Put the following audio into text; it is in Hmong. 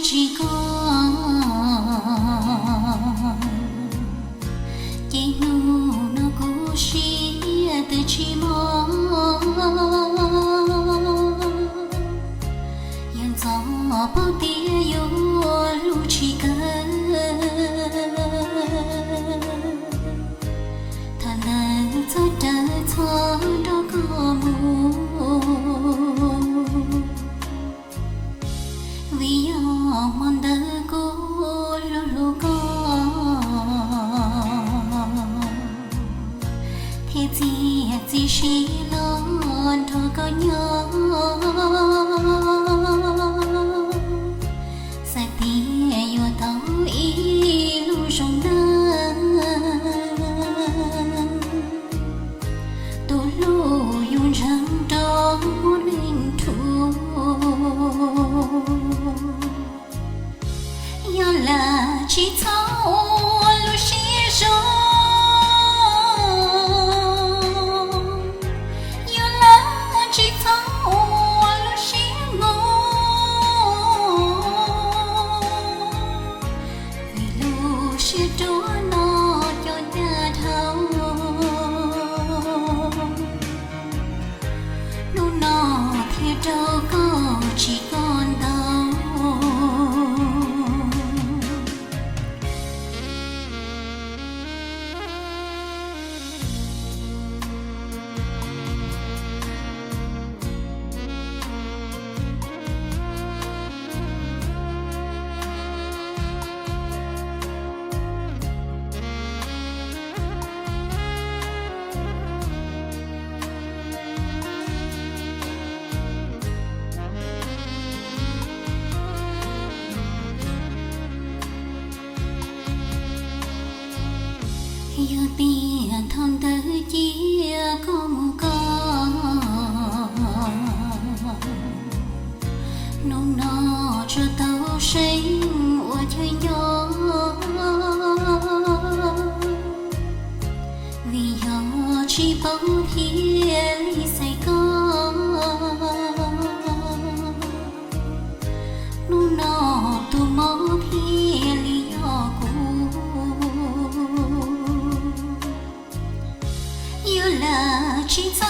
tsis koj, ces hnub no kuv siab twb tsis mog. Yog ntxov paub tias yuav hlub tsis kawg, thaum ntawd txhob rawm txhob nrog koj mus. Vim yog hmo ntawd kuv hlub hlub koj, thiaj txiav txim siab los nrog koj nyob. Xav tias yuav tau ib lub zoo na, tus hlub yuav ntseeg rau muaj neeg rhuav. Yog lawm tsis txhob ua lub siab zoo, yog lawm tsis txhob ua lub siab ngu, vim lub siab ruam no cov ncaj dhau. Hnub no thiaj rau koj tsis koj ntau, yog tias thaum ntawd cia koj mus koj, hnub no tsuas tau seev ua chaw nco. Vim yog tsis paub thiaj li xaiv koj, hnub no tus mob thiaj li yog kuv. Yog lawm tsis txhob